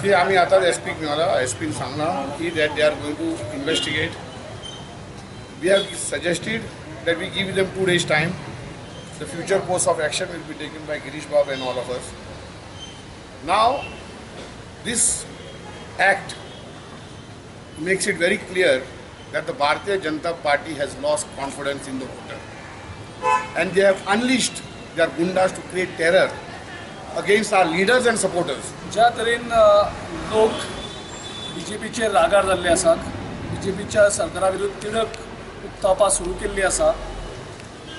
ती आमी आतांच एस पीक मेळ्ळा. एस पीन सांगलां की that they are going to investigate. We have suggested that we give them 2 days time. The future course of action will be taken by Girish Bab and all of us. Now, this act makes it very clear that the Bharatiya Janata Party has lost confidence in the voter. And they have unleashed their gundas to create terror against our leaders and supporters. ज्या तरेन लोक बीजेपीचेर रागार जाल्ले आसात, बीजेपीच्या सरकारा विरुद्ध तिडक उक्तावपाक सुरू केल्ली आसा,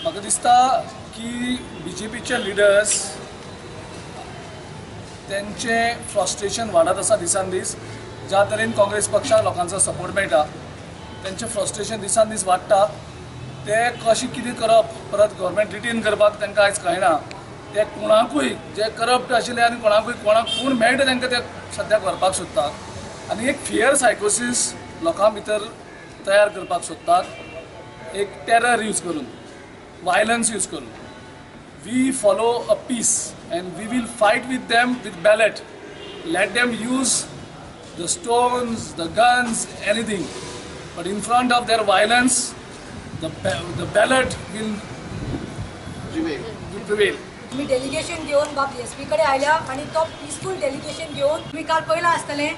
म्हाका दिसता की बीजेपीचे लिडर्स तेंचें फ्रस्ट्रेशन वाडत आसा दिसान दीस. ज्या तरेन काँग्रेस पक्षाक लोकांचो सपोर्ट मेळटा, तेंचें फ्रस्ट्रेशन दिसान दीस वाडटा. ते कशें कितें करप, परत गव्हर्मेंट रिटेन करपाक तांकां आयज कळना. ते कोणाकूय जे करप्ट आशिल्ले आनी कोणाकूय कोणाक कोण मेळटा तांकां ते सद्याक व्हरपाक सोदता आनी एक फियर सायकोसीस लोकां भितर तयार करपाक सोदतात, एक टेरर यूज करून, वायलन्स यूज करून. We follow a peace and we will fight with them with ballot. Let them use the stones, the guns, anything, but in front of their violence, the ballot will prevail. तुम्ही delegation घेवन बाब S P कडेन आयल्या आनी तो peaceful delegation घेवन तुमी काल पळयलां आसतलें,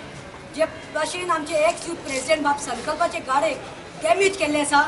जे भशेन आमचे एक्स यूथ प्रेसिडेंट बाब संकल्पाचे गाडयेक डॅमेज केल्ले आसा.